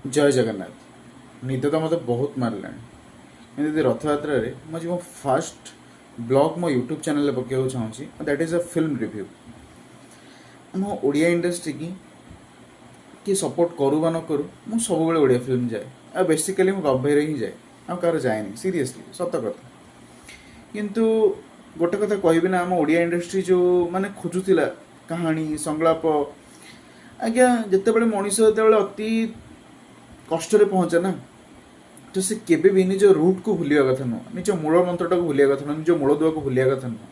ଜୟ ଜଗନ୍ନାଥ। ନିଦ ତ ମୋତେ ବହୁତ ମାରିଲାଣି, କିନ୍ତୁ ଯଦି ରଥଯାତ୍ରାରେ ମୁଁ ଆଜି ମୋ ଫାଷ୍ଟ ବ୍ଲଗ୍ ମୋ ୟୁଟ୍ୟୁବ୍ ଚ୍ୟାନେଲରେ ପକାଇବାକୁ ଚାହୁଁଛି, that is a film review. ଆମ ଓଡ଼ିଆ ଇଣ୍ଡଷ୍ଟ୍ରିକି କିଏ ସପୋର୍ଟ କରୁ ବା ନ କରୁ, ମୁଁ ସବୁବେଳେ ଓଡ଼ିଆ ଫିଲ୍ମ ଯାଏ। ଆଉ ବେସିକାଲି ମୁଁ ବାବୁ ଭାଇରେ ହିଁ ଯାଏ, ଆଉ କାହାର ଯାଏନି, ସିରିୟସଲି, ସତ କଥା। କିନ୍ତୁ ଗୋଟେ କଥା କହିବି ନା, ଆମ ଓଡ଼ିଆ ଇଣ୍ଡଷ୍ଟ୍ରି ଯେଉଁ ମାନେ ଖୋଜୁଥିଲା କାହାଣୀ, ସଂଳାପ, ଆଜ୍ଞା, ଯେତେବେଳେ ମଣିଷ ଯେତେବେଳେ ଅତି କଷ୍ଟରେ ପହଞ୍ଚେ ନା, ତ ସେ କେବେ ବି ନିଜ ରୁଟ୍କୁ ଭୁଲିବା କଥା ନୁହଁ, ନିଜ ମୂଳ ମନ୍ତ୍ରଟାକୁ ଭୁଲିବା କଥା ନୁହଁ, ନିଜ ମୂଳଦୁଆକୁ ଭୁଲିବା କଥା ନୁହଁ।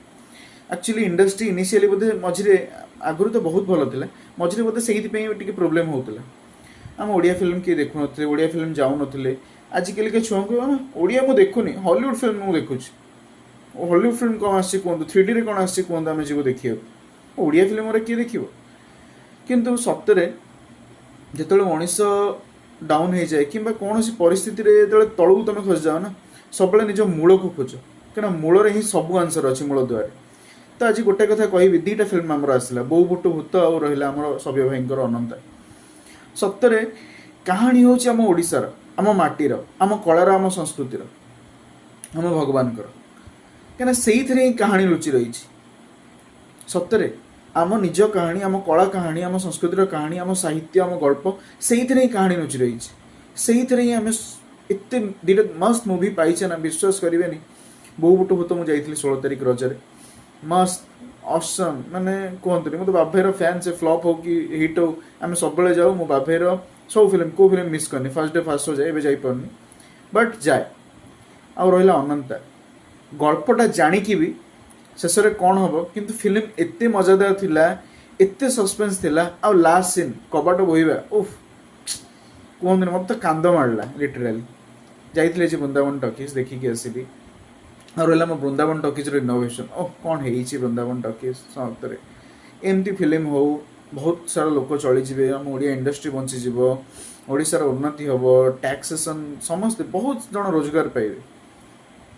ଆକ୍ଚୁଆଲି ଇଣ୍ଡଷ୍ଟ୍ରି ଇନିସିଆଲି ବୋଧେ ମଝିରେ, ଆଗରୁ ତ ବହୁତ ଭଲ ଥିଲା, ମଝିରେ ବୋଧେ ସେଇଥିପାଇଁ ଟିକେ ପ୍ରୋବ୍ଲେମ୍ ହେଉଥିଲା। ଆମ ଓଡ଼ିଆ ଫିଲ୍ମ କିଏ ଦେଖୁନଥିଲେ, ଓଡ଼ିଆ ଫିଲ୍ମ ଯାଉନଥିଲେ। ଆଜିକାଲିକା ଛୁଆଙ୍କୁ ଓଡ଼ିଆ ମୁଁ ଦେଖୁନି, ହଲିଉଡ଼ ଫିଲ୍ମ ମୁଁ ଦେଖୁଛି। ହଲିଉଡ଼ ଫିଲ୍ମ କ'ଣ ଆସିଛି କୁହନ୍ତୁ, 3Dରେ କ'ଣ ଆସିଛି କୁହନ୍ତୁ, ଆମେ ଯିବୁ ଦେଖିବାକୁ। ଓଡ଼ିଆ ଫିଲ୍ମ ଗୁରା କିଏ ଦେଖିବ? କିନ୍ତୁ ସତରେ ଯେତେବେଳେ ମଣିଷ ଡାଉନ୍ ହେଇଯାଏ କିମ୍ବା କୌଣସି ପରିସ୍ଥିତିରେ ଯେତେବେଳେ ତଳକୁ ତୁମେ ଖସିଯାଅ ନା, ସବୁବେଳେ ନିଜ ମୂଳକୁ ଖୋଜ, କାରଣ ମୂଳରେ ହିଁ ସବୁ ଆନ୍ସର୍ ଅଛି, ମୂଳ ଦୁଆରେ। ତ ଆଜି ଗୋଟେ କଥା କହିବି, ଦୁଇଟା ଫିଲ୍ମ ଆମର ଆସିଲା, ବୋଉ ବୁଟୁ ଭୂତ ଆଉ ରହିଲା ଆମର ସବ୍ୟ ଭାଇଙ୍କର ଅନନ୍ତା। ସତରେ କାହାଣୀ ହେଉଛି ଆମ ଓଡ଼ିଶାର, ଆମ ମାଟିର, ଆମ କଳାର, ଆମ ସଂସ୍କୃତିର, ଆମ ଭଗବାନଙ୍କର, କାହିଁକିନା ସେଇଥିରେ ହିଁ କାହାଣୀ ଲୁଚି ରହିଛି। ସତରେ ଆମ ନିଜ କାହାଣୀ, ଆମ କଳା କାହାଣୀ, ଆମ ସଂସ୍କୃତିର କାହାଣୀ, ଆମ ସାହିତ୍ୟ, ଆମ ଗଳ୍ପ, ସେଇଥିରେ ହିଁ କାହାଣୀ ଲୁଚି ରହିଛି। ସେଇଥିରେ ହିଁ ଆମେ ଏତେ ଦୁଇଟା ମସ୍ତ ମୁଭି ପାଇଛେ ନା, ବିଶ୍ୱାସ କରିବେନି। ବୋଉ ବୁଟୁ ଭୂତ ମୁଁ ଯାଇଥିଲି 16 ତାରିଖ ରଜରେ, ମସ୍ତ, ଅସମ୍, ମାନେ କୁହନ୍ତୁନି। ମୁଁ ତ ବାବୁ ଭାଇର ଫ୍ୟାନ୍, ସେ ଫ୍ଲପ୍ ହଉ କି ହିଟ୍ ହଉ, ଆମେ ସବୁବେଳେ ଯାଉ। ମୁଁ ବାବୁ ଭାଇର ସବୁ ଫିଲ୍ମ, କେଉଁ ଫିଲ୍ମ ମିସ୍ କରିନି। ଫାର୍ଷ୍ଟ ଡେ ଫାର୍ଷ୍ଟ ଶୋ ଯାଏ, ଏବେ ଯାଇପାରୁନି, ବଟ୍ ଯାଏ। ଆଉ ରହିଲା ଅନନ୍ତା, ଗଳ୍ପଟା ଜାଣିକି ବି ଶେଷରେ କ'ଣ ହବ, କିନ୍ତୁ ଫିଲ୍ମ ଏତେ ମଜାଦାର ଥିଲା, ଏତେ ସସ୍ପେନ୍ସ ଥିଲା, ଆଉ ଲାଷ୍ଟ ସିନ୍ କବାଟ ବୋହିବା, ଉଫ୍, କୁହନ୍ତୁନି, ମୋତେ ତ କାନ୍ଦ ମାଡ଼ିଲା ଲିଟରାଲି। ଯାଇଥିଲି ଆଜି ବୃନ୍ଦାବନ ଟକିଜ୍, ଦେଖିକି ଆସିଲି। ଆଉ ରହିଲା ମୋ ବୃନ୍ଦାବନ ଟକିଜ୍ର ଇନୋଭେସନ୍, ଓହ, କ'ଣ ହେଇଛି ବୃନ୍ଦାବନ ଟକିଜ୍! ସତରେ ଏମିତି ଫିଲ୍ମ ହଉ, ବହୁତ ସାରା ଲୋକ ଚଳିଯିବେ, ଆମ ଓଡ଼ିଆ ଇଣ୍ଡଷ୍ଟ୍ରି ବଞ୍ଚିଯିବ, ଓଡ଼ିଶାର ଉନ୍ନତି ହେବ, ଟ୍ୟାକ୍ସେସନ୍, ସମସ୍ତେ, ବହୁତ ଜଣ ରୋଜଗାର ପାଇବେ।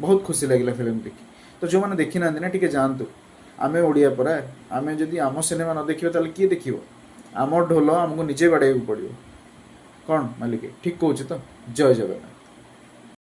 ବହୁତ ଖୁସି ଲାଗିଲା ଫିଲ୍ମ ଦେଖି। ତ ଯେଉଁମାନେ ଦେଖିନାହାନ୍ତି ନା, ଟିକେ ଯାଆନ୍ତୁ। ଆମେ ଓଡ଼ିଆ ପରା, ଆମେ ଯଦି ଆମ ସିନେମା ନ ଦେଖିବା, ତାହେଲେ କିଏ ଦେଖିବ? ଆମ ଢୋଲ ଆମକୁ ନିଜେ ବାଡ଼େଇବାକୁ ପଡ଼ିବ। କ'ଣ ମାଲିକେ, ଠିକ୍ କହୁଛି ତ? ଜୟ ଜଗନ୍ନାଥ।